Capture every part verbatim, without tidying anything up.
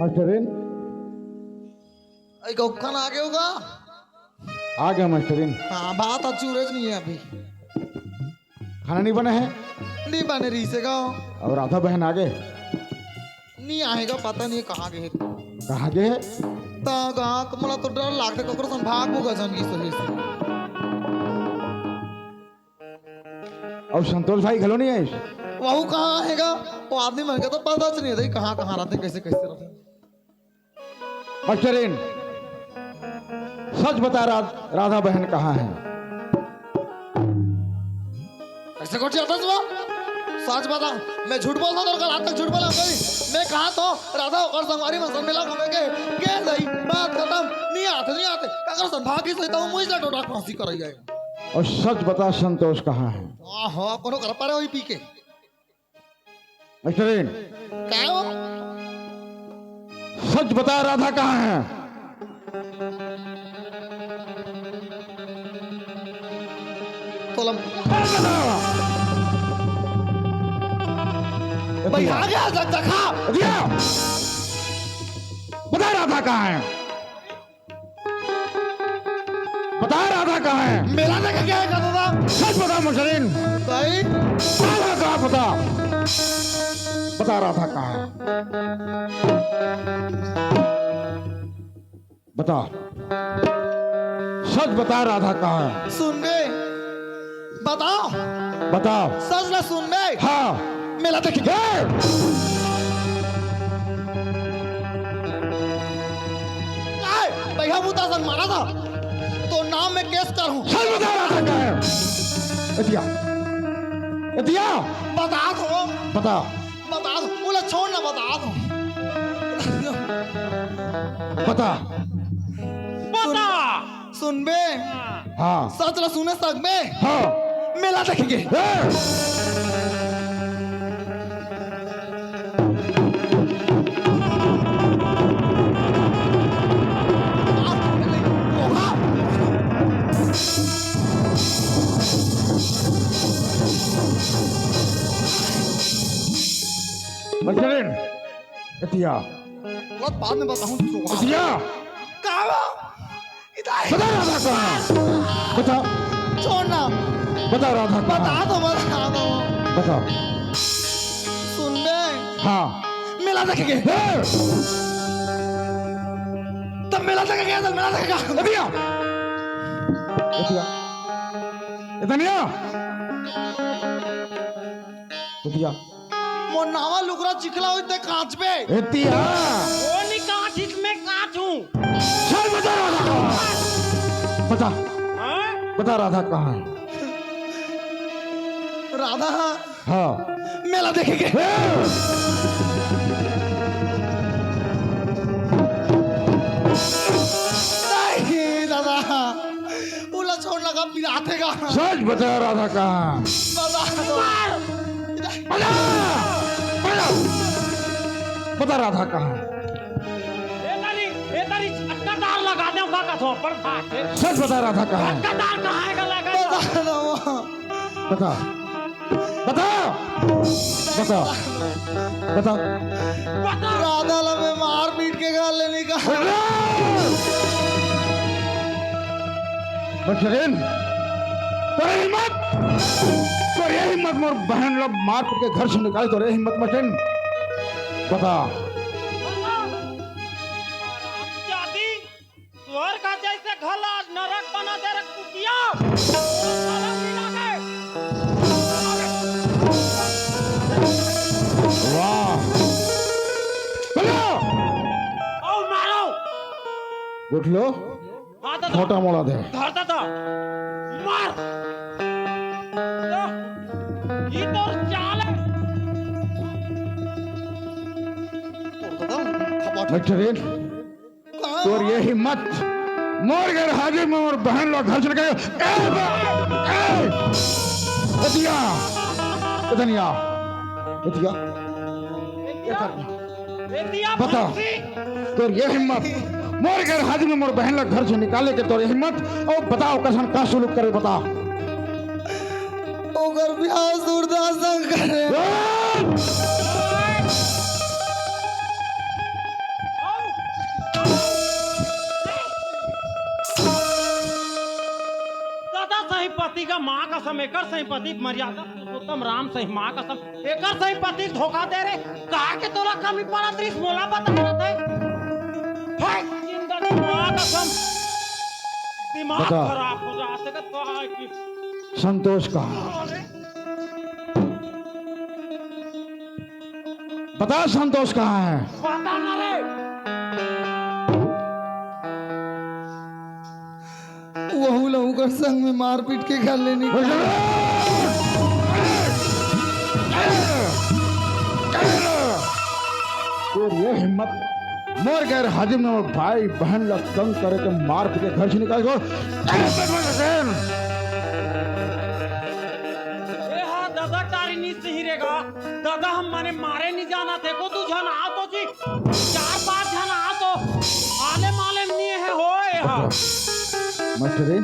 मास्टरिन। ए, गौखन आ गए होगा? आ गया मास्टरिन। हाँ, भात आज चूरज नहीं है अभी। खाना नहीं बना है? नहीं बने रही से गाँव। और राधा बहन आ गए? नहीं आएगा, पता नहीं कहाँ गए। कहाँ गए? ता गाँव को मला तो डर लागथे, ककरो संग भाग होगा जन की सही से। और संतोष भाई घलो नहीं आए? वहू कहाँ आएगा? वो आदमी मन के तो पता च नहीं है, कहाँ, कहाँ रहते, कैसे, कैसे रहते। मास्टरिन, सच बता, रा-, राधा बहन कहाँ है? ऐसे कुछ आता हुआ? सच बता, मैं झूठ बोलता तो कल आज तक झूठ बोला कभी। मैं कहा तो राधा और संगवारी में सब मिला घूमे के, के जाई, बात खत्म, नहीं आते, नहीं आते। अगर संभाग ही सही तो मुझे टोटा फांसी कर जाए। और सच बता, संतोष कहाँ है? आहो, कोनो कर पा रहे हो पी के। मास्टरिन। का हो? सच बता, राधा कहाँ है? तोला सच बता। भाई, आ गया, देख, देखा। दिया। बता, राधा कहाँ है? बता, राधा कहाँ है? मेला देखे गया है कहाँ था? सच बता मास्टरिन। सही? राधा कहाँ, बता। बता, राधा कहाँ है? बता। सच बता, राधा कहाँ है? सुन बे। बताओ। बताओ। सच ला सुन बे। हाँ। मेला देखे। ए! काय? भैया बूता सन मारा था। तो नाम में केस करूं। सच बता, राधा कहाँ है? ए दिया। ए दिया। बता दो। बता। बता दो। बोला छोड़ ना, बता दो। बता। बता। सुन बे। हाँ। सच ला सुने सकबे? हाँ। मेला देखेंगे। ए! बचरेन, एतिया। वो बाद में बताऊं, चोखा। एतिया। का बा? इधर। बता राधा कहाँ है? बता। छोड़ ना। बता राधा कहाँ है? बता दो, बता दो। बता। सुन बे। हाँ। मेला देखेंगे। ए! तब मेला देखेंगे, तब मेला देखेगा। एतिया। एतिया। एतनिया। एतिया। मोर नावा लुगरा चिखला होई ते कांचबे। एतिया। ओ नी कांचिस, मैं कांचूं। चल बता राधा कहाँ है? बता। हाँ? बता राधा कहाँ है? राधा। हाँ। मेला देखेंगे। ए! नहीं दादा। उला छोड़ लगा पिराते का। सच बता राधा कहाँ? बता दो। बता! बता! बता राधा कहाँ? ए तारी, ए तारी, अटका तार लगा दे, उका का थोपड़ फाट। सच बता राधा कहाँ? अटका तार कहाँ है का लगा? बता दो। बता। बता। बता। बता। राधा ला मैं मार पीट के घर ले निकाल। बचरेन, तोरे हिम्मत, तोरे हिम्मत मोर बहन ला मार पीट के घर से निकाले, तोरे हिम्मत मचेन। बता। स्वर्ग जैसे घर ला नरक बना दे रे कुतिया। साला मिला दे। वाह। बोलो। आओ मारो। उठ लो। हाँ, तो छोटा मोड़ा दे। धरता था। मार। ये तो चाल है। बचरेन। तोर ये हिम्मत, मोर गैर हाजिर में मोर बहन ला घर से निकाले। ए, ए, एतिया, एतनिया, एतिया, एतिया। बता, तोर ये हिम्मत, मोर गैर हाजिर में मोर बहन ला घर से निकाले के तोर ये हिम्मत, और बताओ कैसन का सुलूक करे, बता। ओकर ब्याह सूरदास संग करे। ए! माँ कसम, एकर सही पति के मर्यादा पुरुषोत्तम राम सही, माँ कसम, एकर सही पति के धोखा दे रे। का के तोला कमी पड़त रिस, मोला बता रहा था। हाय, जिंदगी माँ कसम, दिमाग बता। खराब हो जा सकत का है कि संतोष कहाँ? अरे। बता, संतोष कहाँ है? पता ना रे। वहू ला ओकर संग में मारपीट के घर ले निकाल। तोर ये हिम्मत, मोर गैर हाजिर में मोर भाई बहन ला तंग करे के मारपीट के घर से निकाल दो। ए हा ददा तारी नी सही रेगा। ददा हम माने मारे नी जाना थे को दू झन आ तो जी। चार पांच झन आ तो आले माले नी है हो ए हा। मास्टरी,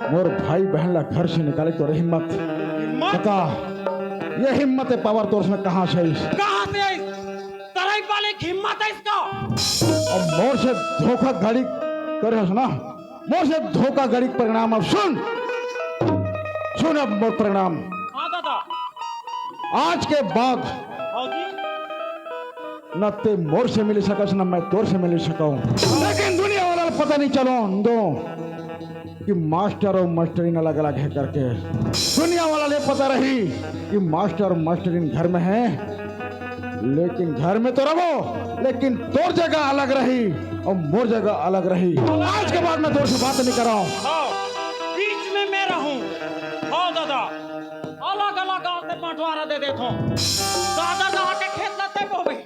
मोर भाई बहन ला घर से निकाले तोर हिम्मत। हिम्मत? बता, ये हिम्मत है पावर तोर से कहाँ से आई? कहाँ से आई? तरई पाले की हिम्मत है इसका? अब मोर से धोखाधड़ी करे हस ना, मोर से धोखाधड़ी के परिणाम। अब सुन, सुन अब मोर परिणाम। हाँ दादा। आज के बाद हाँ जी। न ते मोर से मिल सकस, न मैं तोर से मिल सकूं। लेकिन दुनिया वाला ला पता नहीं चलो दो कि मास्टर और मास्टरीन अलग-अलग है करके। दुनिया वाला ले पता रही कि मास्टर और मास्टरीन घर में है, लेकिन घर में तो रहो, लेकिन तोर जगह अलग रही और मोर जगह अलग रही। आज के बाद मैं तोर से बात नहीं कराऊं। हाँ, बीच में मैं रहूं। हाँ दादा, अलग-अलग आते बंटवारा दे देथो। दादा दा के खेत ला ते बोबे।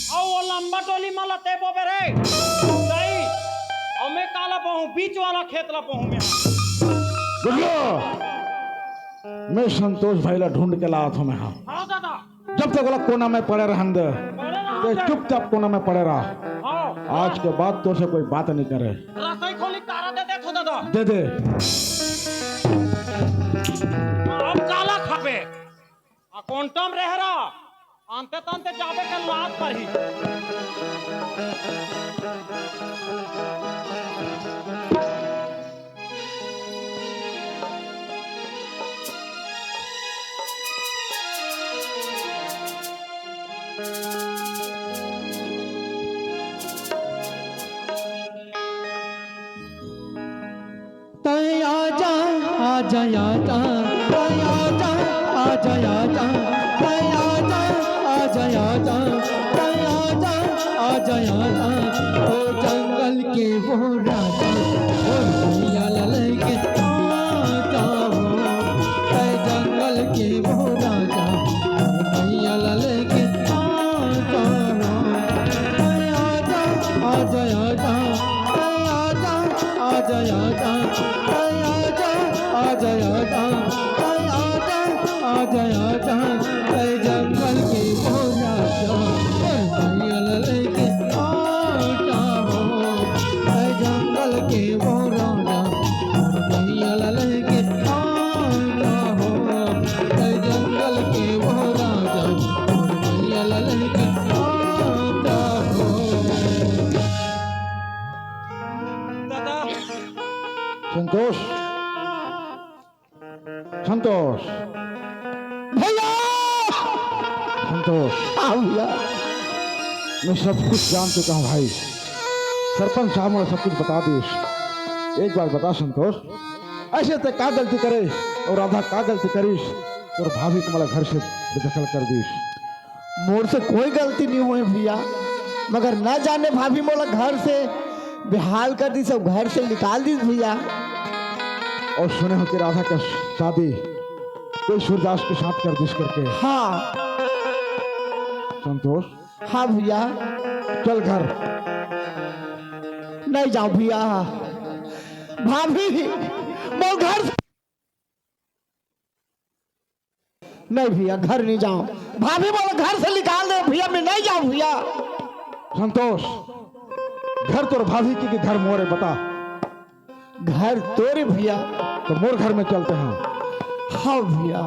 अउ वो लंबा टोली मा ला ते बोबे रे। दाई, अउ मैं काला बोहूं, बीच वाला खेत ला बोहूं मैं। गुल्लू, मैं संतोष भाई ला ढूंढ के लात हों मैं, हाँ। हाँ दादा। जब तक ओला कोना में पड़े रहन दे, पड़े रहन ते दे। चुपचाप कोना में पड़े रहा। हाँ। आज के बाद तोर से कोई बात नहीं करे। रसोई खोली तारा दे दे थो दादा। दे दे। अब काला खाबे। आ कोंटम रह रहा। आनते तानते जाबे के लात परही। तै आजा, आजा, आजा, तै आजा, आजा, आजा, तै आजा, आजा, आजा, तै आजा, आजा, आजा, ओ जंगल के वो राजा, ओ भैया ला लेके आजा हो, तै जंगल के वो राजा, ओ भैया ला लेके आजा हो, तै आजा, आजा, आजा, तै आजा, आजा, आजा, तै आजा, आजा, आजा, तै आजा, आजा, आजा, तै जंगल के वो राजा, तै भैया ला लेके आजा हो, तै जंगल के वो राजा, तै भैया ला लेके आजा हो, तै जंगल के वो राजा, तै भैया ला लेके आजा हो। दादा। संतोष, संतोष। भैया! संतोष। हाँ भैया। मैं सब कुछ जान चुका हूँ भाई। सरपंच साहब ने सब कुछ बता दिस। एक बात बता संतोष, ऐसे ते का गलती करे और राधा का गलती करिस और भाभी तुम्हारा घर से बेदखल कर दिस? मोर से कोई गलती नहीं होय भैया, मगर न जाने भाभी मोला घर से बेहाल कर दिस, सब घर से निकाल दिस भैया। और सुने हो कि राधा का शादी कोई सूरदास के साथ कर दिस करके। हाँ। संतोष। हाँ भैया। चल घर। नहीं जाओ भैया, भाभी मोर घर से नहीं भैया, घर नहीं जाओ। भाभी मोला घर से निकाल दे भैया, मैं नहीं जाऊँ भैया। संतोष, घर तोर भाभी की, कि घर मोरे, बता। घर तोरे भैया। तो मोर घर में चलते हैं। हाँ भैया।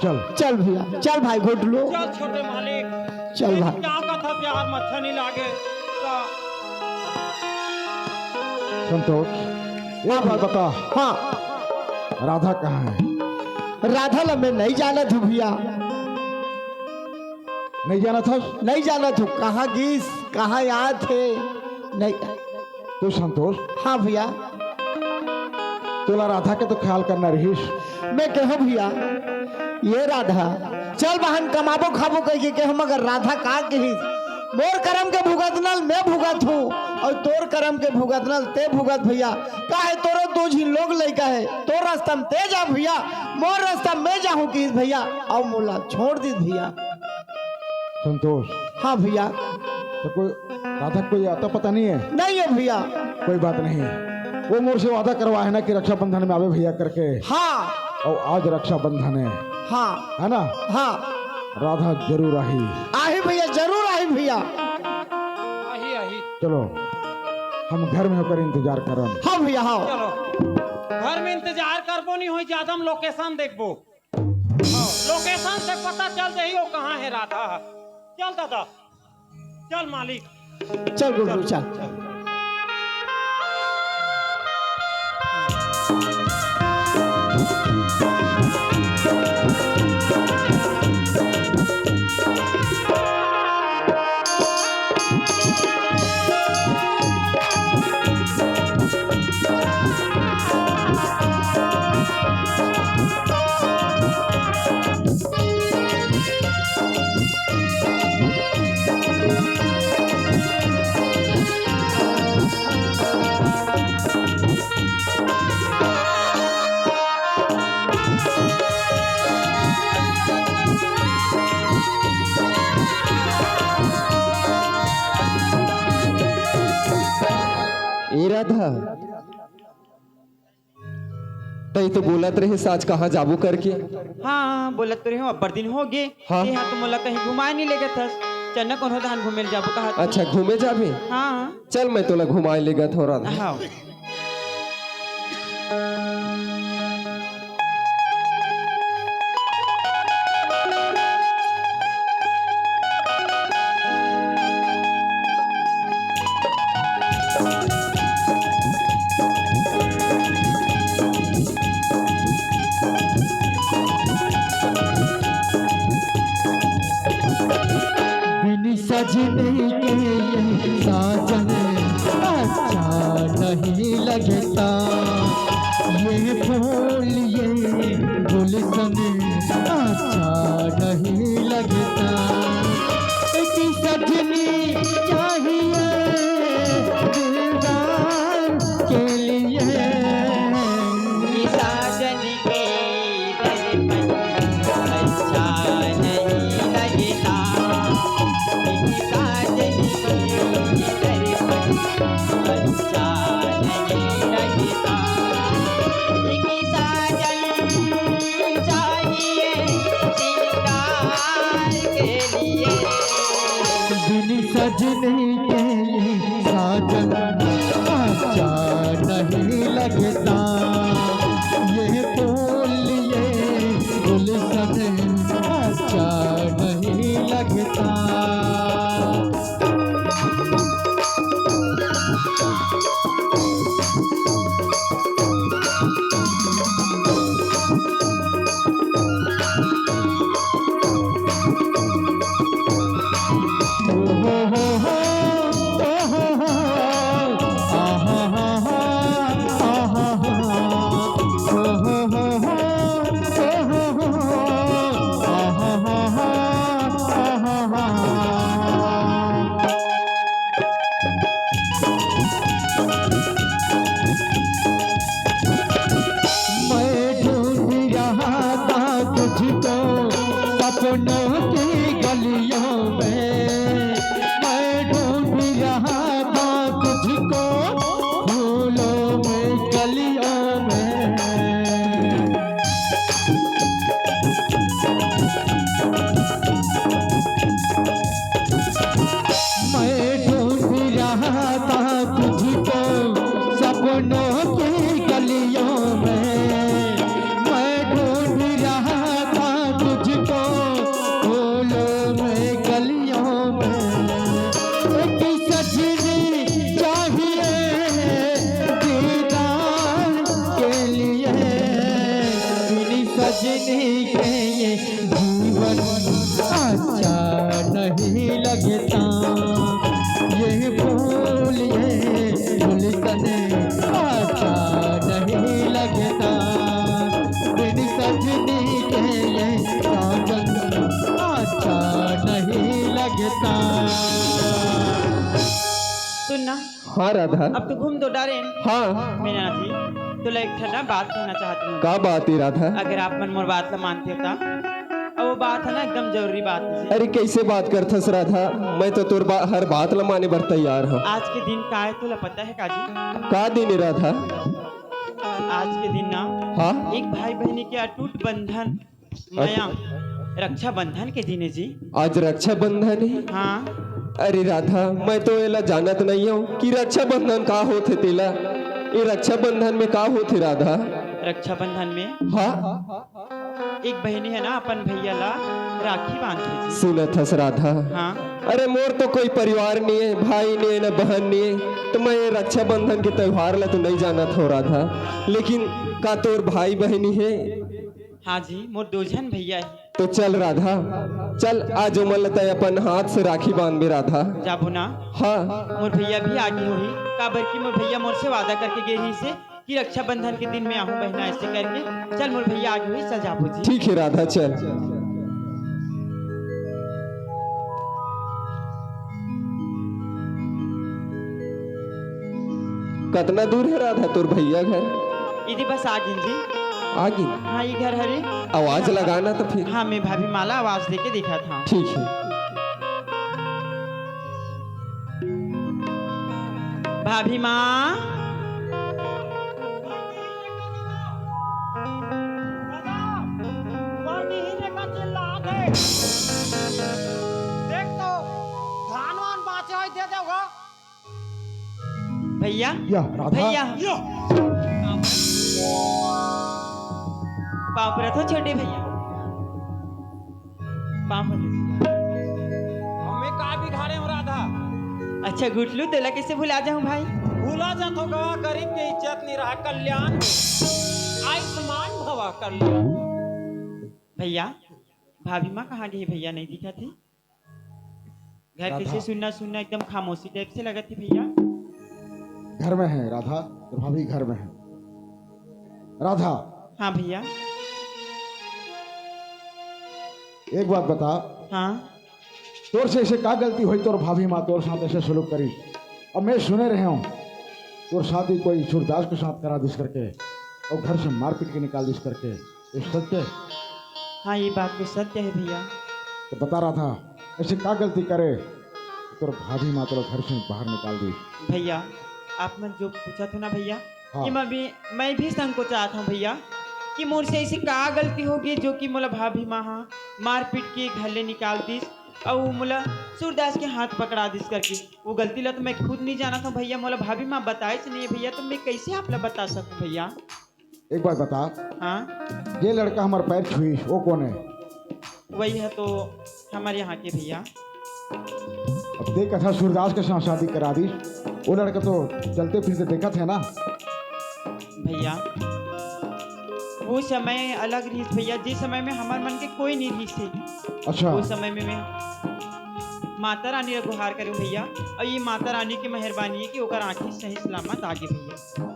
चल। चल भैया, चल भाई घोटलो। चल छोटे मालिक। चल भाई। क्या कथा प्यार मच्छा नहीं लागे। संतोष, एक बात बता। हाँ। राधा कहाँ है? राधा ला मैं नहीं जानत हूँ भैया। नहीं जानत हस? नहीं जानत हूँ, कहाँ गिस, कहाँ आत हे, नहीं। तो संतोष। हाँ भैया। तोला राधा के तो ख्याल करना रहिस। मैं कहों भैया, ये राधा, चल बहन कमाबो खाबो कहिके कहों, मगर राधा का कहिस, मोर करम के भुगतना ल मैं भुगत हूँ अउ तोर करम के भुगतना ल ते भुगत भैया। काहे तोरो दू झिन लोग लइका हे, तोर रस्ता म ते जा भैया, मोर रस्ता म मैं जाहूँ कहिस भैया, अउ मोला छोड़ दिस भैया। संतोष। हाँ भैया। तो कोई राधा कोई आता पता नहीं है? नहीं है भैया। कोई बात नहीं, वो मोर से वादा करवा है ना कि रक्षाबंधन में आवे भैया करके। हाँ। अउ आज रक्षाबंधन है। हाँ। है ना? हाँ। राधा जरूर आही। आही भैया, जरूर आही भैया। आही, आही। चलो, हम घर में होकर इंतजार करन। हाँ भैया, हाँ। चलो, घर में इंतजार करबो नहीं होई, ज्यादा हम location देखबो। हाँ, location से पता चल जाही वो कहाँ है राधा। चल दादा, चल मालिक। चल गुड्डू, चल। ए राधा, तई तो बोलत रहे आज कहाँ जाबो करके। हाँ, बोलत तो रहे हूँ, अब्बड़ दिन हो गे। हाँ। तेहा तो मोला कहीं घुमाए नहीं लेगत हस। चल ना कोनो धान घूमे ल जाबो कहा। अच्छा, घूमे जाबे? हाँ। चल, मैं तोला घुमाए लेगत हूँ राधा। हाँ। बिन सजनी के ये साजन अच्छा नहीं लगता, ये फूल ये गुलशन अच्छा नहीं लगता। एक सजनी चाहिए दिलदार के लिए। साजन के दर्पण अच्छा नहीं लगता, साजन के दर्पण अच्छा नहीं लगता। साजन चाहिए सिंगार के लिए। बिन सजनी के साजन अच्छा नहीं लगता, ये फूल ये गुलशन अच्छा नहीं लगता। मैं ढूंढ रहा था तुझको सपनों की गलियों में, मैं ढूंढ रहा था तुझको फूलों में, गलियों में। मैं ढूंढ रहा था तुझको सपनों की गलियों में, मैं ढूंढ रहा था तुझको फूलों में, गलियों सुन ना। हाँ राधा। अब तो घूम तो डारे। हाँ। मीना जी, तोला एक ठन ना बात कहना चाहत हूँ। का बात है राधा? अगर आप मन मोर बात ला मानते हो ता, अब वो बात है ना, एकदम जरूरी बात है जी। अरे, कैसे बात करथस राधा? मैं तो तोर बा-, हर बात ला माने बर तैयार हूँ। आज के दिन का है, तोला पता है का जी? का दिन है राधा? आज के दिन ना, हाँ? एक भाई बहनी के अटूट बंधन, मया, रक्षाबंधन के दिन है जी। आज रक्षाबंधन है? हाँ। अरे राधा, मैं तो एला जानत नहीं हूँ कि रक्षाबंधन का होथे तेला। ये रक्षाबंधन में का होथे राधा? रक्षाबंधन में हाँ। एक बहनी है ना, अपन भैया ला राखी बांधथे जी। सुनत हस राधा? हाँ। अरे, मोर तो कोई परिवार नहीं है, भाई नहीं है, ना बहन नहीं है, तो मैं ये रक्षाबंधन के त्योहार ला तो नहीं जानत हूँ राधा। लेकिन का तोर भाई बहनी है? हाँ जी, मोर दो झन भैया है। तो चल राधा, चल आज ओमन ला तैं अपन हाथ से राखी बांधबे राधा। जाबो ना? हाँ। मोर भैया भी आगे होही, काबर कि मोर भैया मोर से वादा करके गे रहिस हे कि रक्षाबंधन के दिन में आहूँ बहना, ऐसे करके। चल मोर भैया आगे होही, चल जाबो जी। ठीक है राधा, चल। कतना दूर है राधा तोर भैया घर? इदी बस आ गिन जी। आ गिन? हाँ, ये घर हरे। आवाज लगाना तो फिर। हाँ, मैं भाभी माँ ला आवाज देके देखत हूँ। ठीक है। भाभी माँ। देख तो, धान वान बाचे होय दे देवगा। भैया, या, राधा। भैया। या। पाँव परत हँव छोटे भैया। पाँव परत हँव। हमें का बिगाड़े हो राधा? अच्छा गुटलू, तोला कैसे भुला जाऊं भाई? भुला जाथो गा, गरीब के इज्जत नहीं रहा, कल्याण हो। आयुष्मान भवा कल्याण। भैया, भाभी माँ कहाँ गई भैया, नहीं दिखा थी? घर राधा। कैसे सुन्ना सुन्ना, एकदम खामोशी टाइप से लगत हे भैया। घर में है राधा, तोर भाभी घर में है। राधा। हाँ भैया। एक बात बता। हाँ। तोर से ऐसे का गलती होइस, तोर भाभी माँ तोर साथ ऐसे सलूक करिस? अब मैं सुने रहे हूँ, तोर शादी कोई सूरदास के साथ करा दिस करके, अउ घर से मारपीट के निकाल दिस करके। ये सत्य है? हाँ, ये बात तो सत्य है भैया। तो बता राधा, ऐसे का गलती करे, तोर भाभी माँ तोला घर से बाहर निकाल दी? भैया, आप मन जो पूछत हो ना भैया, हाँ। कि मैं भी, मैं भी संकोचात हूँ भैया, कि मोर से ऐसी का गलती होगे जो कि मोला भाभी माँ हा मारपीट के घर ले निकाल दिस, अउ मोला सूरदास के हाथ पकड़ा दिस करके। वो गलती ला तो मैं खुद नहीं जानत हूँ भैया, मोला भाभी माँ बताइस नहीं है भैया, तो मैं कैसे आप ला बता सकूँ भैया? एक बात बता। हाँ। ये लड़का हमारे पैर छुईस, वो कौन है? वही है तो हमारे यहाँ के भैया। अब देख, कथा सूरदास के साथ शादी करा दी, वो लड़का तो चलते फिरते देखत है ना। भैया, वो समय अलग रहिस भैया, जिस समय में हमार मन के कोई नहीं रहिस थे। अच्छा। वो समय में मैं माता रानी ला गुहार करूँ भैया, और ये माता रानी की मेहरबानी है कि ओकर आँखी सही सलामत आगे भैया।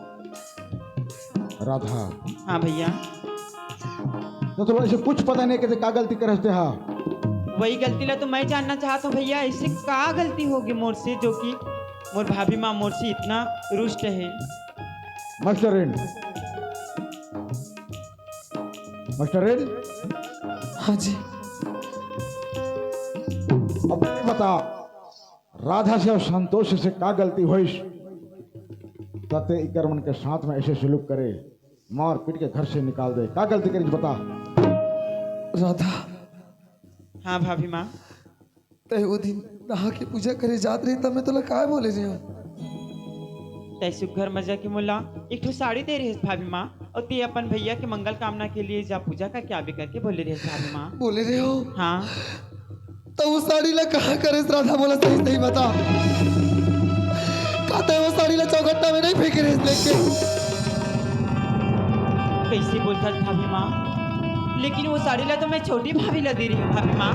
राधा। हाँ भैया। तो तोला ऐसे कुछ पता नहीं कि का गलती करे हस तेहा। वही गलती ला तो मैं जानना चाहत हूँ भैया, ऐसे का गलती होगे मोर से जो कि मोर भाभी माँ मोर से इतना रुष्ट है। मास्टरिन, मास्टरिन। हाँ जी। अब ये बता, राधा से और संतोष से का गलती होइस? तते इकर मन के साथ में ऐसे सलूक करे, मार पीट के घर से निकाल दे, का गलती करिस बता? राधा। हाँ भाभी माँ। तैं वो दिन नहा के पूजा करे जात रहे, तब मैं तोला काय बोले रहे हूँ? तैं सुग्घर मजा के मोला एक ठो साड़ी दे रहे भाभी माँ, और तैं अपन भैया के मंगल कामना के लिए जा पूजा करके आबे करके बोले रहे भाभी माँ। बोले रहे हो? हाँ। तो वो साड़ी ला कहाँ करेस राधा, मोला सही सही बता। का तैं वो साड़ी ला चौखट्टा में नहीं फेंके रहे लेके? कैसे बोलथस भाभी माँ? लेकिन वो साड़ी ला तो मैं छोटी भाभी ला दे रहे हूँ भाभी माँ।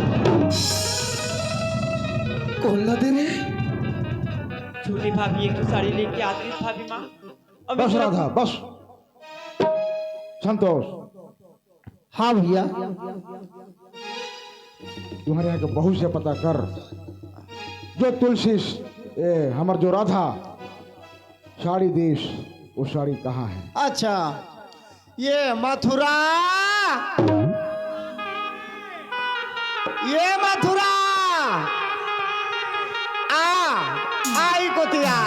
कौन ला दे रहे? छोटी भाभी एक ठो साड़ी लेके आती है भाभी माँ। और मैं बस राधा, बस। संतोष। हाँ भैया। तुम्हारे यहाँ के बहू से पता कर, जो तुलसी, ए, हमर जो राधा साड़ी देश, वो साड़ी कहाँ है? अच्छा, ये मथुरा, ये मथुरा, आ, आई कोतिया।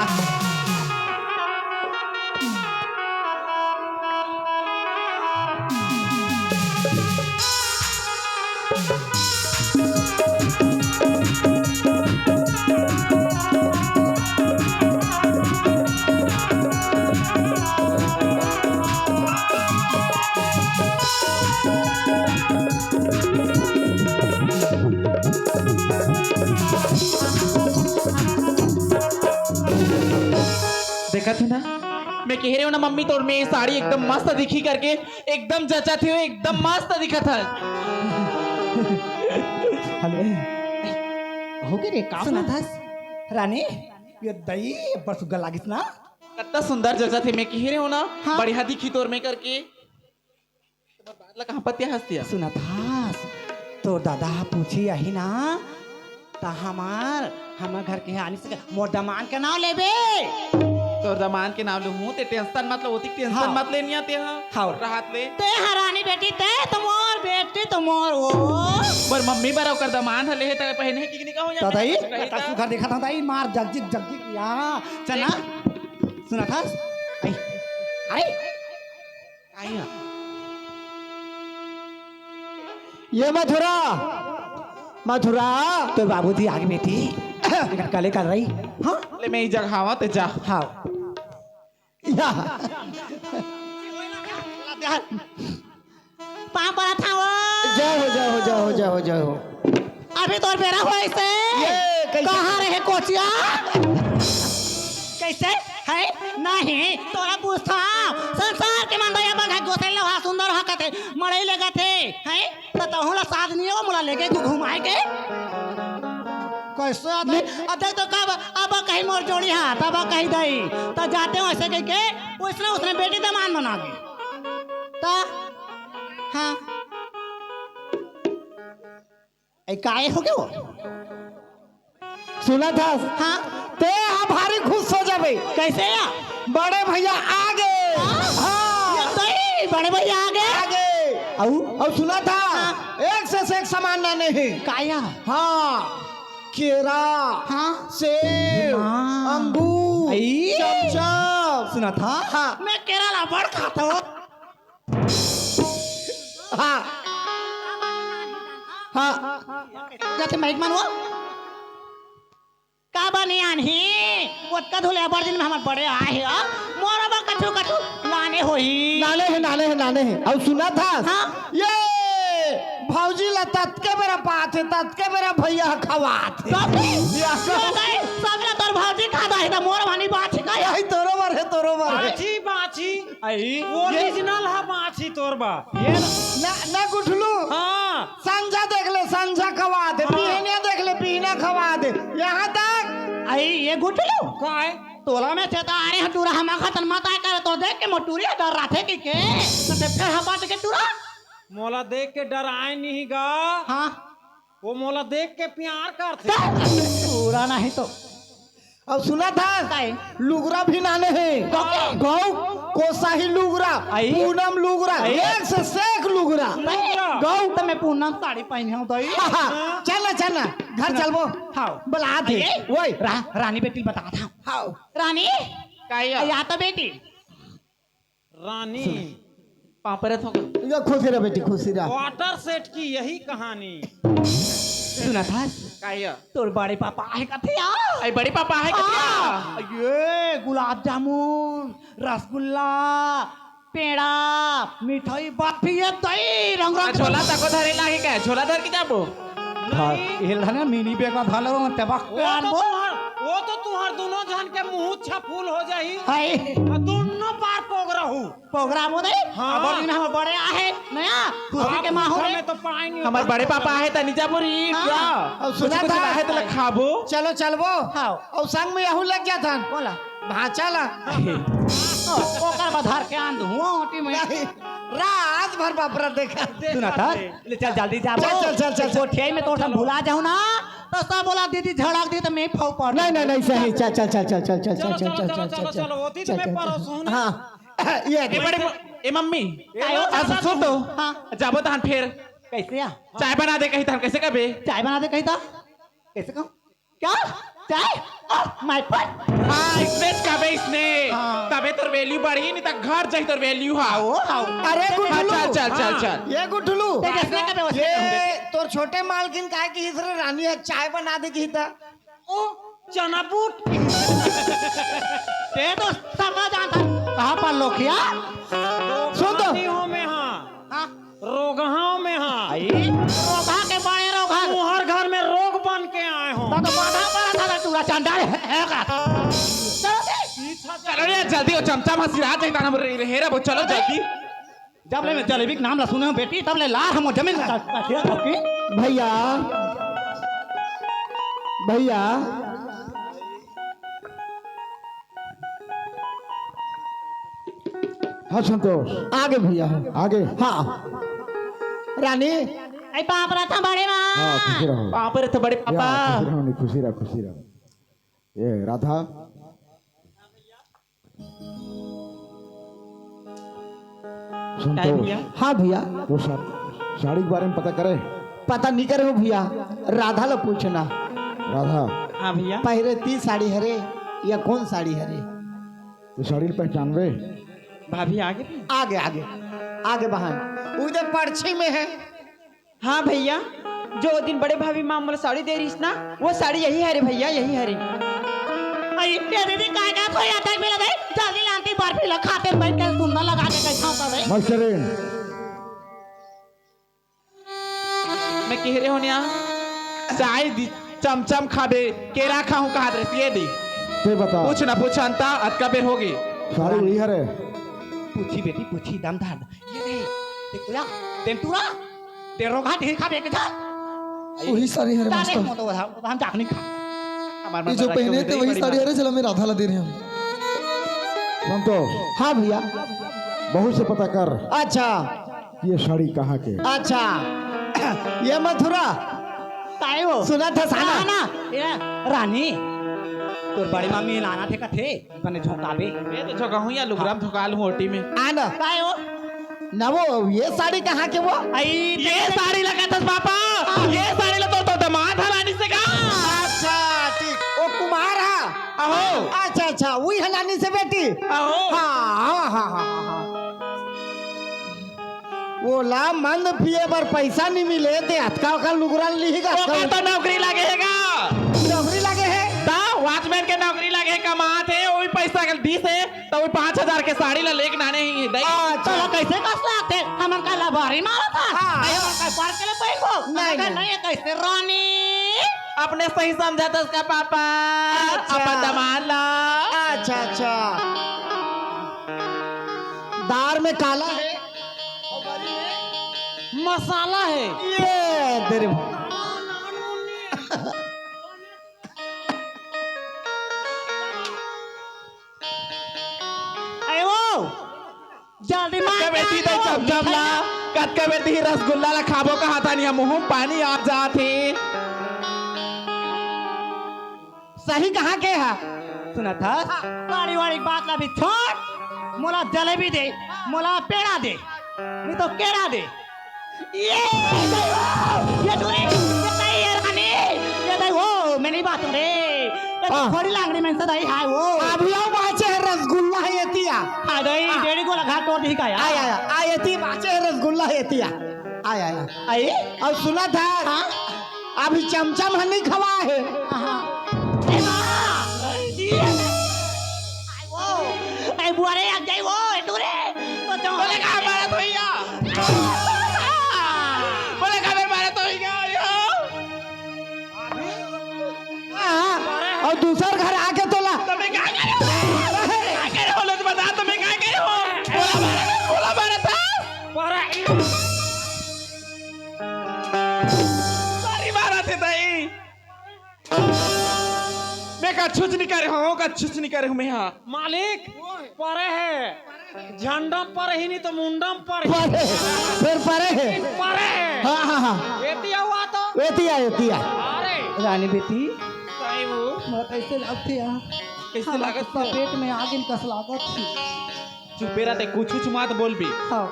देखत हे ना, मैं कहे रहेंव ना मम्मी, तोर में साड़ी एकदम मस्त दिखही करके, एकदम जचत हे, एकदम मस्त दिखत हे। हेलो, हो गे रे, का सुनत हस? रानी, ये दई अब्बड़ सुग्घर लागिस ना? कतना सुंदर जचत हे, मैं कहे रहेंव ना, हाँ। बढ़िया दिखही तोर में करके। तोर बात ला कहाँ पतिया हस तिया? सुनत हस, तोर दादा ह पूछही आही ना, त हमर, हमर घर के आनी से मोर दमांद के नाव लेबे। तोर दमांद के नाव लूहूं, ते tension मत ले, ओतिक tension हाँ। मत ले निया ते ह। हाँ। राहत ले। ते ह रानी बेटी, ते तो मोर बेटी तो मोर वो। मोर मम्मी बर ओकर दमांद ह लेहे, ते पहने हे कि नहीं कहूं या त दई, कतका सुघर देखत हस दई, मार जगजिग जगजिग या। चल ना। देख। सुनत हस? आई। अरे। आइया। ये मथुरा, मथुरा। तोर बाबूजी आगे बेटी। एकर कले कर रही। हाँ? ले मैं ई जगह आवा ते जा। हाँ। या। पाँव परत हंव। जय हो, जय हो, जय हो, जय हो, जय हो। अभी तोर बेरा होइस हे। ये कैसे? कहाँ रहे कोचिया? कैसे? हे? नहीं, तोला पूछथंव। संसार के मन दया बघा गोसेल लोहा सुंदर हा कथे, मड़ई लेगथे, हे? त तहूं ला साथ नइ हे, मोला लेगे घु-, घुमाए के? कैसे आ दई? अब देख तो कब, अब कहीं मोर जोड़ी हा, तब कहीं दई। त जातेंव अइसे कहिके, ओइसने, ओइसने बेटी दमांद बना गे। त, हाँ। ए, काय हो गे वो? सुनत हस? हाँ। ते ह भारी खुश हो जाबे। कैसे या? बड़े भैया आगे। हाँ। हाँ। ये दई, बड़े भैया आगे। आगे। अउ? अउ सुनत हस? हाँ। एक से, से एक सामान लाने हे। काय या? हाँ। केरा, हाँ। सेव, हाँ। अंगूर, आई। चमचम। सुनत हस? हाँ। मैं केरा ला अब्बड़ खाथंव। हाँ। हाँ। जाथे माइक मानवा। का बने आनही? ओतका धुले अब्बड़ दिन में हमर बड़े आए हे, आ? मोर बर कछु, कछु लाने होही। लाने हे, लाने हे, लाने हे। अउ सुनत हस? हाँ। ये भौजी ला ततके बेरा पाथे, ततके बेरा भैया ह खवाथे। बाप रे। या। ये दई, सब ला तोर भौजी खा दे, त मोर भानी बात हे का? यही तोरो बर हे, तोरो बर हे। बाछी, बाछी। आई, ये original ह बाछी तोर बा। ये ना, ना गुठलू। हाँ। संझा देख ले, संझा खवाथे, हाँ। बिहनिया देख ले, बिहनिया खवाथे। यहाँ तक। आई, ये गुठलू। काय? तोला में चेता आ रहे हैं, टूरा हम खतन मत आय कर, तो देख के मोर टूरी डर रहा थे कि के? तो देख फिर हम बात के टूरा। मोला देख के डराय नहीं गा। हाँ। वो मोला देख के प्यार करथे। टूरा नहीं तो। अउ सुनत हस? काय? लुगरा भी लाने हे। गौ के? गौ, कोसाही लुगरा, आई? पूनम लुगरा, आई? एक से सेक लुगरा। नहीं, गौ। त मैं पूनम साड़ी पहिने हंव दई। हाँ, हाँ, चल ना, चल ना, घर चलबो। हाँ। बलात हे। आई? ओए। रा-, रानी बेटी बतात हंव। हाँ। रानी? काय या? या तो बेटी। रानी। पाँव परत हंव। ये खुशी रह बेटी, खुशी रह। Water set की यही कहानी। सुनत हस? काय या? तोर बड़े पापा आहे कथे या? अई बड़े पापा आहे कथे या? हाँ। ये गुलाब जामुन, रसगुल्ला, पेड़ा, मिठाई, बर्फी, ये दई रंग रंग। झोला तको धरे लाही का? झोला धर के जाबो? हाँ, ये ला ना mini bag में धर लो, तेबा वो तो तुहर, वो तो तुहर दोनों झन के मुंह छफूल हो जाही। हाय। अउ दोनों पार पोग रहू। प्रोग्राम हो दे। हाँ। अब दिन हम बड़े आहे, नया खुशी के माहौल में तो पाएंगे। हमर बड़े पापा आहे, तनी जाबो रे, हाँ। जा। अउ सुनत हस? आहे त खाबो। चलो, चलबो। हाँ। अउ संग में यहू लग जाथन। बोला। भांचा ला। ओ, ओकर बधार के आन दूं, ओटी में। नहीं, रात भर बापरा देखा। सुनत हस? ले चल जल्दी जाबो। चल, चल, चल, चल, चल। कोठियाई में तोर संग भुला जाहूं ना। तो सब बोला दीदी झड़क दी तो मैं फौ पड़। नहीं, नहीं, नहीं, सही। चल, चल, चल, चल, चल, चल, चलो, चल, चलो, चल, चलो, चल, चलो, चल, चलो, होती तो चल, मैं चल, परोसूं चल। ना। हाँ। ये दे। बड़ी म-, ए मम्मी। कायो? अच्छा, सुन तो। हाँ। जाबो तहन फेर। कैसे आ? चाय बना दे कही तहन, कैसे कबे? चाय बना दे कही था? कैसे कहूँ? क्या? चाय? Oh my God! हाँ, इसने कबे इसने। हाँ। तबे तोर value बढ़ी, नहीं तो घर जाही तोर value हा। आओ, आओ। अरे हाँ, गुठलू। चल, चल, चल, हाँ। चल। ये गुठलू। तेजस्वी का व्यवस्था ये करो। तोर छोटे मालकिन काय किहिस रे रानी ह चाय बना दे किहिस त। ओ, चना बूट। ते तो सब जानता। कहाँ पर लोग किया? सुन तो। रोगहानी हो में हाँ। हाँ। रोगहा में हाँ। आई? रोगहा के बड़े रोगहा। तुहर घर में रोग बन के आए हो। तो, तो बाधा पड़ा था ना, तू चंडाल है, है का? चलो दे। चलो रे, जल्दी हो, चमचा में सिरा जाता हम रे-, हेरा वो, चलो जल्दी। जब ले मैं जलेबी के नाम ला सुने हूँ बेटी, तब ले लार हम जमीन में चढ़-, चढ़-, चढ़-, चढ़-, भैया, भैया। हाँ संतोष, आगे भैया। आगे। हाँ। रानी। आई पाँव परत हँव बड़े माँ। हाँ, खुशी रहो। पाँव परत हँव बड़े या, पापा। खुशी रहो, नहीं, खुशी रहो, खुशी रहो। ये राधा। संतोष। भैया? हाँ भैया। वो सा-, साड़ी के बारे में पता करे? पता नहीं करे हो भैया, राधा ला पूछना। राधा। हाँ भैया। पहिरे ती साड़ी हरे या कौन साड़ी हरे? ये साड़ी ला पहचानबे? भाभी आगे भी? आगे, आगे, आगे बहन। उधर पड़छी में है। हाँ भैया, जो दिन बड़े भाभी माँ मोला साड़ी दे रहीस ना, वो साड़ी यही हरे भैया, यही हरे। अरे, ये दीदी काय का कोई अटक मिला दे, जल्दी लांती बर्फी ला खाते बैठ के सुंदर लगा के कैसा होता है? मास्टरीन। मैं कह रहे हो ना, चाय दी, चमचम खाबे, केरा खाहूँ कहा दे, ये दी। ते बता। पूछ ना पूछ अंता, अतका बेर हो गई। साड़ी वही हरे। पूछी बेटी, पूछी, दम धार। ये दे, देख पूरा, तेंतुरा, तेरो घाट ही खा देखे था। वही साड़ी हरे ताले मास्टर। मो तो बता, हम जाख नहीं खा। हमारे ये जो पहने थे, वही साड़ी हरे, चलो, मैं राधा ला दे रही हूँ। संतोष। हाँ भैया। बहू से पता कर। अच्छा। ये साड़ी कहाँ के? अच्छा। ये मथुरा। ताई वो। सुना था साला। हाँ ना, ये रानी, तोर बड़ी मम्मी लाना थे कथे। कने झोंकाबे। मैं तो झोंकाहूँ या लुगरा में झोंका लूँ ओटी में। आ ना। काय हो? ना वो, ये साड़ी कहाँ के वो? आई, ये साड़ी लगा था पापा। हाँ। ये साड़ी ला तो, तो दामाद हलानी से का। अच्छा, ठीक। वो कुमार हा। आहो। अच्छा, अच्छा, वही हलानी से बेटी। आहो। हाँ, हाँ, हाँ, हाँ, हाँ। ओला मंद पिए बर पैसा नहीं मिले, ते अतका ओकर लुगरा लिही गा। ओकर तो नौकरी लगे हे गा। नौकरी लगे हे? ता watchman के नौकरी लगे हे, कमात हे, वही पैसा के दीस हे, तो वही पाँच हजार के साड़ी ला लेके नाने ही दई। अच्छा। तो कैसे कस लागथे? हमन का लबारी मारत हा? हाँ। अरे, हमन का पार के ले पहन को? नहीं, हमन का नहीं। नहीं, कैसे रानी? अपने सही समझत हस का पापा? अच्छा। अपन दमाद ला। अच्छा, अच्छा। दार में काला हे। मसाला हे। ये तेरे अरे वो, जल्दी मार कतका बेर ती दे चमचम ला, कतका बेर ती रसगुल्ला ला खाबो कहा था नहीं, मुँह में पानी आ जात हे। सही कहाँ के हा? सुनत हस? साड़ी वाड़ी बात ला भी छोड़, मोला जलेबी दे, मोला पेड़ा दे, नहीं तो केरा दे। ये दई हो, ये दूरी, ये दई, ये रानी, ये दई हो, मैं नहीं बात रे। ये हाँ। थोड़ी लांगड़ी में से दई हाय वो। अभी आओ बाचे हे रसगुल्ला हे एतिया। हाँ दई, हाँ। डेढ़ी को लगा तोड़ दी का यार। आय, आय, आय, एती बाचे हे रसगुल्ला हे एतिया। आय, आय, आय। आई? अब सुना था? हाँ? अभी चमचम ह नहीं खवा हे। हाँ। ए माँ! ये वो, ए बुआ रे, आ जाई वो, ए दूरे। तो जो बोले का मारा तो भैया? बोले का मारा तो भैया, यो? हाँ, और दूसर घर आके तोला। तमे का करे हो? का करे हो? लोग बता, तमे का करे हो? बोला मारा, बोला मारा था। सारी मारा थे ताई। मैं कछुच नहीं करे हूँ, कछुच नहीं करे हूँ मैं यहाँ। मालिक, परे हे। झंडम परे ही नहीं तो मुंडम परे ही। परे, फिर परे हे। परे हे। हाँ, हाँ, हाँ। एतिया हुआ तो? एतिया, एतिया। अरे। रानी बेटी, काहे वो? मोला कैसे लागथे यार? कैसे हाँ, लागत तो हे? पेट में आगिन कस लागत हे। चुपे रह ते, कुछ कुछ मत बोलबे। हाँ।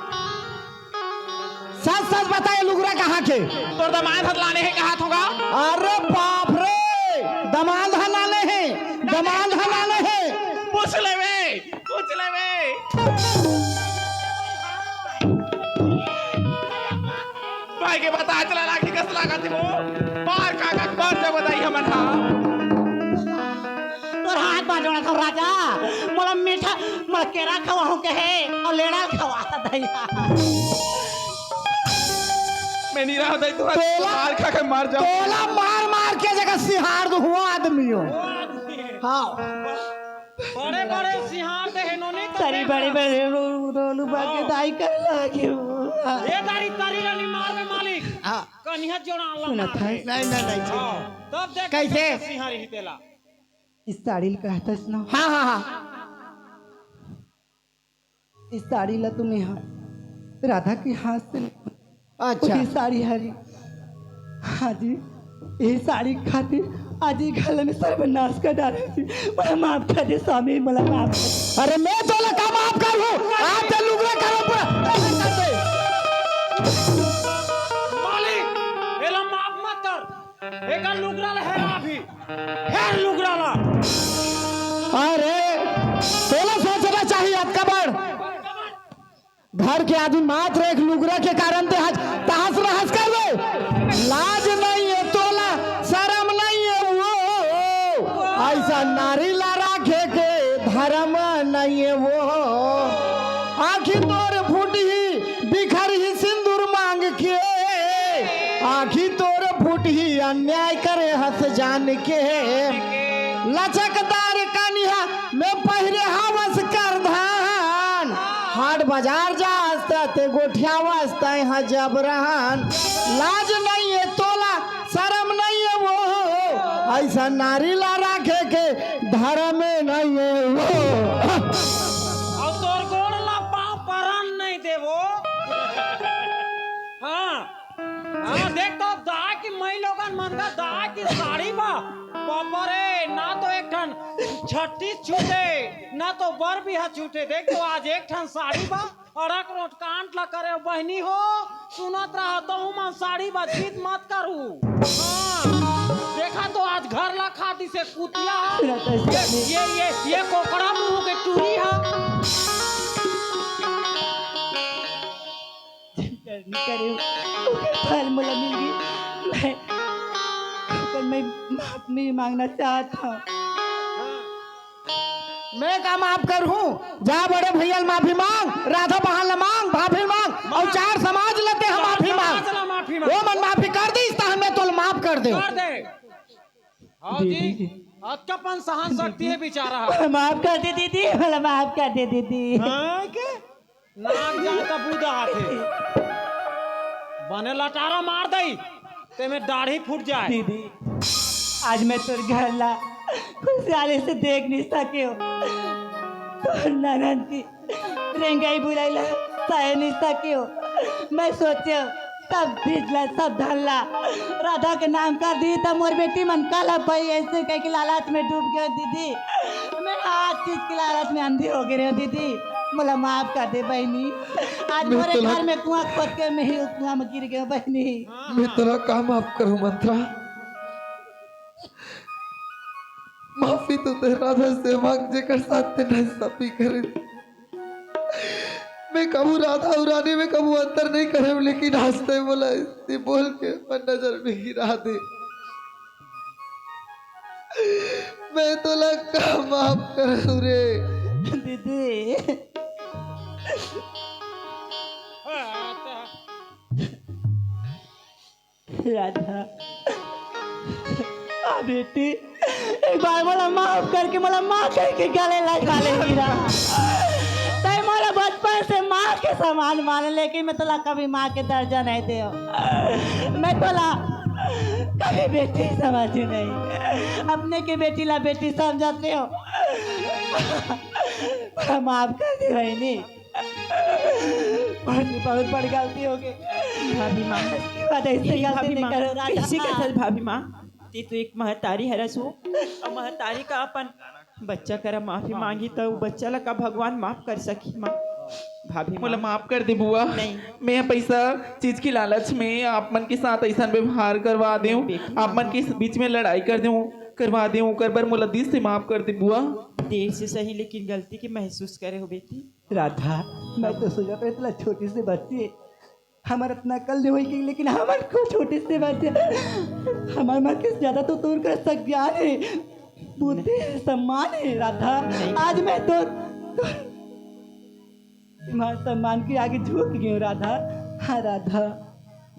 सच सच बताए, लुगरा कहाँ के? तोर दमाद हर लाने हे, कहा थोगा? अरे बाप रे, दमाद हर लाने हे, दमाद हर लाने हे। पूछ लेबे, पूछ लेबे। भाई के बता चला राखी कस लागत हे वो। मार खा खा के मर जाबो दाई हमन हा। तोर हाथ बांध जोड़ा था राजा, मोला मीठा, मोला केरा खवाहूं के हे, अउ लेड़ा खवा दैया। मैं नहीं रहा दाई, तोला मार खा के मर जाओ। तोला मार मार के जगह सिहार दो हुआ आदमी हो। हाँ। बड़े बड़े सिहार दे हे नोनी तो तरी देख बड़े ना। बड़े रो-, रोलू बागे हाँ। दाई कर लागे हो। ए तारी तारी रानी मार में मालिक। हाँ। कनिया जोड़ा ला सुनत मार है। दे। नहीं, नहीं, नहीं, हाँ। तब देख कैसे? कैसे सिहारी ही तेला। इस साड़ी ल कहतस ना। हाँ, हाँ, हाँ। इस साड़ी ला तुम्हें हाँ, राधा के हाथ से अच्छा। ये साड़ी हरी। हाँ जी, ये साड़ी खातिर आज ये घर में सर्वनाश कर डाले जी। मोला माफ कर दे स्वामी, मोला माफ कर दे। अरे मैं तोला का माफ करूं? आप तो लुगरा करो पूरा। मालिक, एला माफ मत कर। एकर लुगरा ला हेरा अभी। हेर लुगरा ला। अरे, तोला सोचना चाहिए, अतका बड़ घर के आदमी मात्र एक लुगरा के कारण ते आज तहस नहस कर दे। लाज नहीं है तोला, शर्म नहीं है वो, ऐसा नारी ला राखे के धर्म नहीं है वो। आँखी तोर फूटही, बिखरही सिंदूर मांग के, आँखी तोर फूटही अन्याय करे हस जान के। लचकदार कनिहा में पहिरे हवस करधन, हाट बाजार जास त ते गोठियावस तैं ह जबरन। लाज नहीं है तोला, शर्म नहीं है वो, ऐसा नारी ला राखे के धर्म नहीं है वो। अउ तोर गोड़ ला पाँव परन नहीं देवो। हाँ, हाँ, देख तो दाई के माई लोगन मन का दाई के साड़ी बा। बाबा रे, ना तो एक ठन छट्टी छूटे, ना तो बर बिहा छूटे। देख तो आज एक ठन साड़ी बा। अड़क रोट कांड ला करे बहिनी हो, सुनत रहा, तहू मन साड़ी बातचीत मत करू। हाँ, देखा तो आज घर ला खा दिसे कुतिया। सुनत है ये, स्वामी। ये, ये, ये कोकड़ा मुंह के टूरी हा। करनी करे, ओकर फल मोला मिल गई। मैं, ओकर मैं माफी मांगना चाहत हूँ। मैं का माफ करहूँ? जा बड़े भैया ल माफी मांग, राधा बहन ल मांग, भाभी ल मांग, अउ चार समाज ल ते ह माफी मांग। समाज ल माफी मांग। वो मन माफी कर दिस, तहन मैं तोल माफ कर देव। कर दे। हाँ जी, दीदी। अतका पन सहन शक्ति है बेचारा। मोला माफ कर दे दीदी, मोला माफ कर दे दीदी। हाँ के? नाक जाए त बूदा आथे। बने लटारा मार दई, तेमे दाढ़ी फूट जाए। दीदी, आज मैं तोर घर ला खुशहाली से देख नहीं सके हो। तोर ननद की रेंगई बुलाई ला सह नहीं सके हो। मैं सोचे हो, सब चीज ला, सब धन ला राधा के नाम कर दी, त मोर बेटी मन काला पाई, ऐसे कह के लालच में डूब गए दीदी। मैं हर चीज के लालच में अंधी हो गए रहे हो दीदी, मोला माफ कर दे बहनी। आज मैं मोरे तोला घर में कुआं खोद के मैं ही कुआं में गिर गए बहनी। मैं तोला का माफ करूं मंत्रा? माफी तो ते राधा से मांग, जेकर साथ ते नाइंसाफी करे। मैं कभू राधा अउ रानी में कभू अंतर नहीं करे, लेकिन आज ते मोला इसे बोल के अपन नजर में गिरा दे। मैं तोला का माफ करूं रे? दीदी। राधा, आ बेटी, एक बार मोला माफ करके मोला माँ कह के गले लगा ले हीरा। तै मोला बचपन से माँ के समान माने, लेकिन मैं तोला कभी माँ के दर्जा नहीं देव। मैं तोला कभी बेटी समझी नहीं, अपने के बेटी ला बेटी समझत रहे हो। मोला माफ कर दे बहनी। बहुत, बहुत बड़ गलती हो गई। भाभी माँ। इसके बाद ऐसी ये गलती भाभी नहीं माँ, करो राधा। कैसे कैसे भाभी माँ? ते तो एक महतारी हरस हो, अउ महतारी का अपन बच्चा करा माफी मांगी, त उ बच्चा ला का भगवान माफ कर सकही माँ? भाभी मोला माँ। माफ कर दे बुआ। नहीं। मैं पैसा चीज के लालच में आप मन के साथ ऐसा व्यवहार करवा देऊं, बेटी, आप मन के बीच में लड़ाई कर देऊं, करवा देऊं, ओकर बर मोला दिल से माफ कर दे बुआ। देर से सही, लेकिन गलती के महसूस करे हो बेटी। राधा, मैं तो सोचत रहे तेला छोटी से बच्ची हमर अतना अकल नइ होई कि, लेकिन हमर को छोटे से बात है। हमर माँ के ज्यादा तो तोर कर सक ज्ञान है, बुद्धि है, सम्मान है, राधा। आज मैं तो, तो मान सम्मान के आगे झुक गयो, राधा। हाँ, राधा।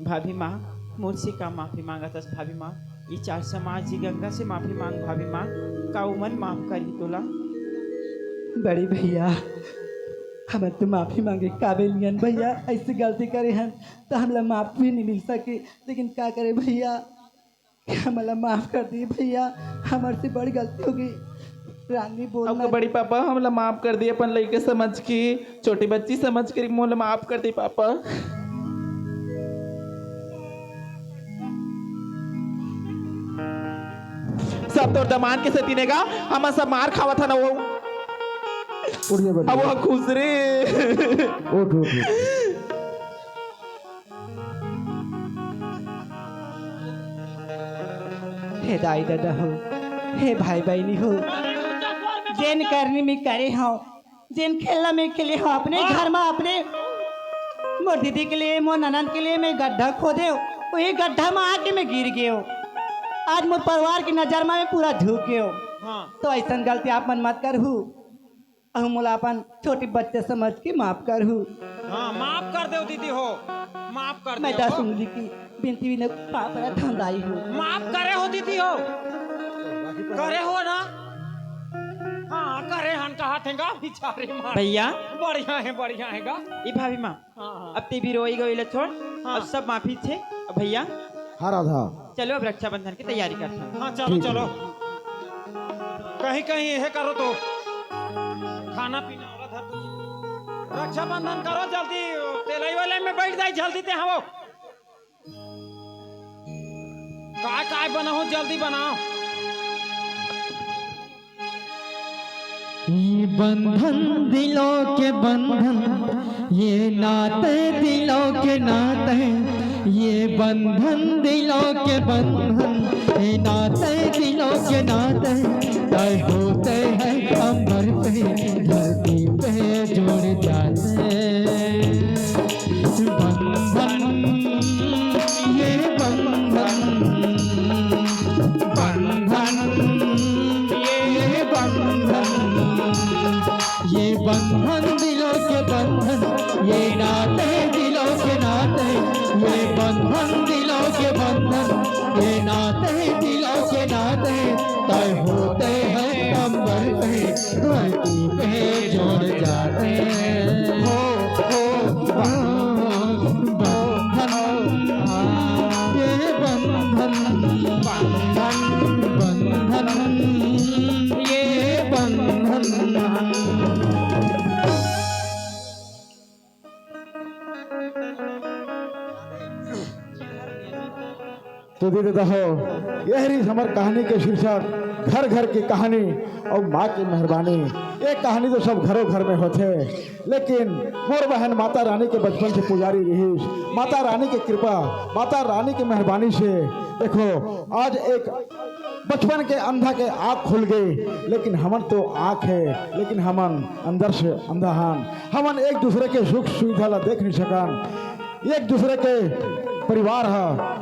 भाभी माँ, मोर से का माफी मांगत हस, भाभी माँ? ये चार समाज जी गंगा से माफी मांग, भाभी माँ, का उमन माफ करही तोला? बड़े भैया, हमन तो माफी मांगे काबिल नइ हन भैया, ऐसे गलती करे हन तो हमला माफ भी नहीं मिल सके, लेकिन का करे भैया, हमला माफ कर दिए भैया, हमर से बड़ी गलती हो गई। रानी बोल अब बड़ी पापा, हमला माफ कर दिए, अपन लइका समझ के, छोटी बच्ची समझ के मोला माफ कर दे पापा। सब तोर दमान के सेती ने गा, हमन सब मार खावत हन वो। उठ जा बेटा। अब वो खुश रे। उठ, उठ, उठ। हे दाई ददा हो, हे भाई बहिनी हो, जेन करनी में करे हव, जेन खेलना में खेले हव, अपने घर में अपने मोर दीदी के लिए, मोर ननद के लिए मैं गड्ढा खोदेव, वही गड्ढा में आके मैं गिर गयो। आज मोर परिवार की नजर में मैं पूरा झुक गयो। हाँ। तो ऐसन गलती आप मन मत करहू। अहू मोला अपन छोटे बच्चे समझ के माफ करहू। हाँ, माफ कर देव दीदी हो, माफ कर मैं देव। दस उंगली की बिनती भी न पाँव पड़त हंव दाई हो। माफ करे हो दीदी हो, करे हो ना? हाँ, करे हन, कहा थे गा बिचारी माँ। भैया। बढ़िया है, बढ़िया है गा। ई भाभी माँ, हाँ, हाँ। अब ते भी रोई गई ला छोड़, हाँ। अब सब माफी थे। अब भैया। हाँ राधा। चलो अब रक्षाबंधन की तैयारी करते हैं। हाँ, चलो, ठीक है। चलो। कहीं, कहीं यह करो तो खाना पीना वाला धर दो। रक्षाबंधन करो जल्दी, तेलई वाले में बैठ जाए जल्दी ते। हाँ, वो काय, काय बनाओ, जल्दी बनाओ। ये बंधन दिलों के बंधन, ये नाते दिलों के नाते, ये बंधन दिलों के बंधन, ये नाते दिलों के नाते, तय होते हैं अंबर पे, धरती पे जुड़ जाते हैं। बंधन, ये बंधन, बंधन, ये बंधन, ये बंधन दिलों के बंधन, ये नाते दिलों के नाते, ये बंधन दिलों के बंधन, ये नाते दिलों के नाते, तय होते हैं अंबर पे, धरती पे जुड़ जाते हैं। हो, हो, बंधन, ये बंधन, बंधन, बंधन, ये बंधन। तो दीदी हो, यह रही हमर कहानी के शीर्षक घर घर की कहानी और माँ की मेहरबानी। ये कहानी तो सब घरों घर में होथे, लेकिन मोर बहन माता रानी के बचपन से पुजारी रहिस। माता रानी के कृपा, माता रानी के मेहरबानी से देखो आज एक बचपन के अंधा के आँख खुल गई, लेकिन हमन तो आँख है, लेकिन हमन अंदर से अंधा हन। हमन एक दूसरे के सुख सुविधा ला देख नहीं सकन, एक दूसरे के परिवार हा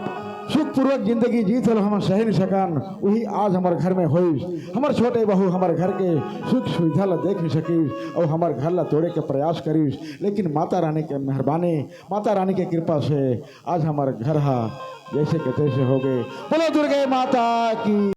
सुखपूर्वक जिंदगी जीत हलो, हमन सह नहीं सकन। वही आज हमर घर में होइस, हमर छोटे बहू हमर घर के सुख सुविधा ला देख नहीं सकिस और हमर घर ला तोड़े के प्रयास करिस, लेकिन माता रानी के मेहरबानी, माता रानी के कृपा से आज हमर घर हा जैसे के तैसे हो गए। बोलो दुर्गे माता की।